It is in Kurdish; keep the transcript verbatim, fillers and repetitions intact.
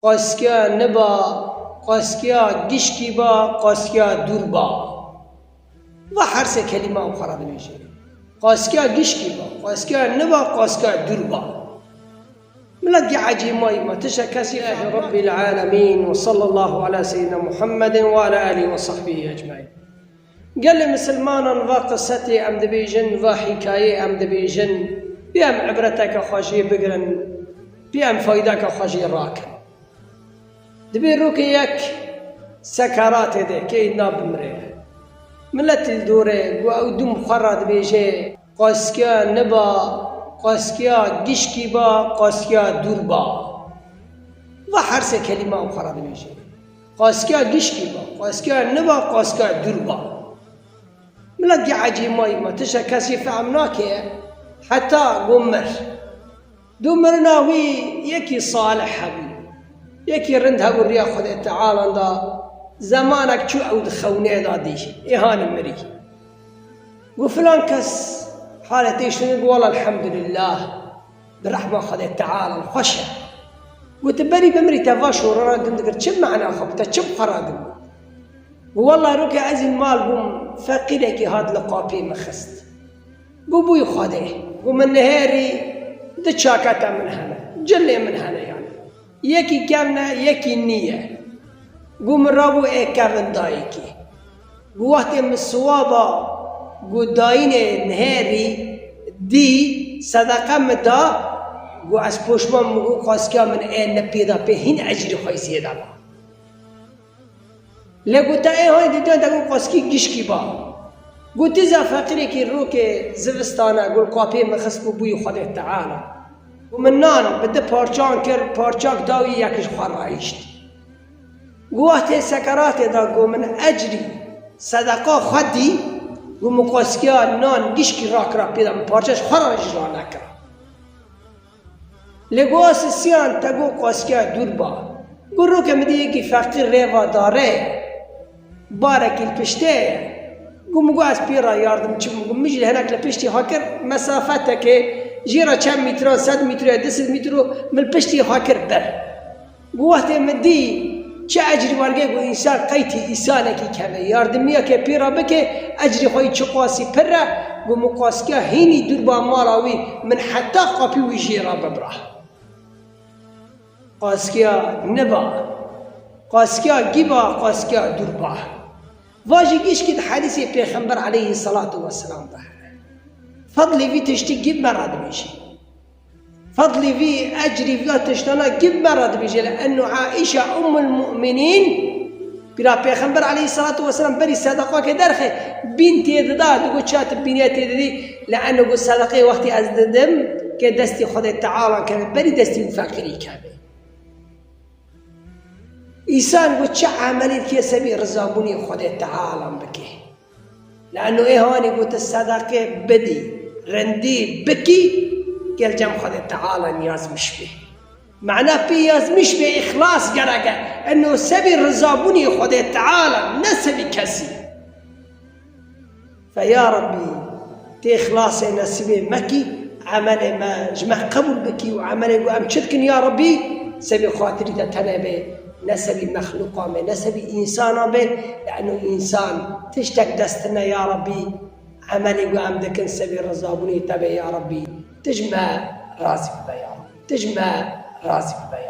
Qaskiya niba, qaskiya gişkî ba, qaskiya dûr ba. Va her sê kelîma ew xwe re dibêje. Qaskiya gişkî ba, qaskiya niba, qaskiya dûr ba. Milet gi ecîmayî ma tişe kesî Elhamdülillahî Rabbil Alemîn ve sallallahu ala seyyidina Muhammedin ve ala alihi ve sahbihi ecmaîn. Gelê misilmanan va qisetê em dibêjin, va hîkayê em dibêjin, pê em ibreteke xwe jê bigirin, pê em faydeke xwe jê rakin. Dibê rokê yek sekeratê de kê îna bimire. Milet li dorê got ew dûm xwe re dibêje, qaskiya niba, qaskiya gişkî ba, qaskiya dûr ba. Va her sê kelîma ew xwe re dibêje. Qaskiya gişkî ba, qaskiya niba, qaskiya dûr ba. Milet gi ecîmayî ma tişe kesî fehm nake, heta got mir. Dû mirina wî yekî salih hebû. Yekî rind hebû riya Xwedê Teala da, zemanek çû ew di xewnê da dî. Ê hanî mirî. Got filan kes halê tê şûnê, got wela elhamdulillah. Bi rehma Xwedê Teala xweş e. Got tu berî bimirî te va şorana din dikir, çi mena xwe bi te, çi bi xwe re dibû? Got wela rokê ez î mal bûm, feqîrekî hat li qapiyê min xist. Got bûyî Xwedê. Got min nihêrî du çaketa min hene. Cilê min hene yani. Yekî kevn e, yekî nî ye. Got min rabû ê kevn dayîkî. Got wextê min siwaba got dayînê nihêrî dî, sedeqe min da, got ez poşman min got qaskiya min ê ne pê da pê hîn ecrî xwe zêde ba. Lê got te ê hay dîtiyan te got qaskî gişkî ba. Got tîza feqîrekî rokê zivistana got qapiyê min xist got bûyî Xwedê Teala. Got min nan bi du parçan kir, parçak da wî yek ji xwe rahişt. Got wextê sekeratê da got min ecrî sedeqa xwe dî, got min qaskiya nan gişkî rakira pê da min parçe ji xwe re jî ranekira. Lê got sisiyan te got qaskiya dûr ba. Got roke min dî yekî feqîr rêva dare ye. Barekî li piştê ye. Got min got ez pê re yardim çi bim. Got min jî li hinek li piştî xwe kir, mesafeteke jê re çend mîtran, sed mîtro ya du sed mîtro min li piştî xwe kir bir. Got wextê min dî çi ecrî wergê, got însan qeydî îsanekî keve, yardimiyeke pê re bike, ecrî xwe yî çiqasî pir e, got min qaskiya hînî dûr ba mala wî, min heta qapî wî jê re bibra. Qaskiya niba, qaskiya gîba, qaskiya dûr ba. Va jî gişkî di hedîsê Pêxember aleyhî selatu weselam de hene. Fedlê vî tiştî gîb me re dibêjî. Fedlê vî, ecrî vî tiştana gîb me re dibêje, li ennu Aîşa Ummul Mu'minîn, pîra Pêxember aleyhî selatu weselam berî sedeqake derxe, bîn tê dida, digot çi tu bînê tê didî, li ennu got sedeqê wextî ez didim, ke destî Xwedê Teala keve, berî destî wî feqîrî keve. Însan got çi emelî dike sebî rizabûnê Xwedê Teala bike. Leano ê hanî got tu sedeqê bidî, rindî bikî, gel cem Xwedê Teala niyazmiş bê. Mana pê yazmiş bê, îxlas gerek e. Eno sebî rizabûnê Xwedê Teala, ne sebî kesî. Fe ya Rabbî, tê îxlasê nesîbê mekî, emelê me ji me qebûl bikî û emelê ku em çi dikin ya Rabbî, sebî xatirî te tenê bê, ne sebî mexlûqan bê, ne sebî însanan bê, leano însan tiştek dest tine ya Rabbî, emelê ku em dikin sebî rizabûnê te be ya Rabbî, tu ji me razî bibe ya Rabbî, tu ji me razî bibe ya Rabbî.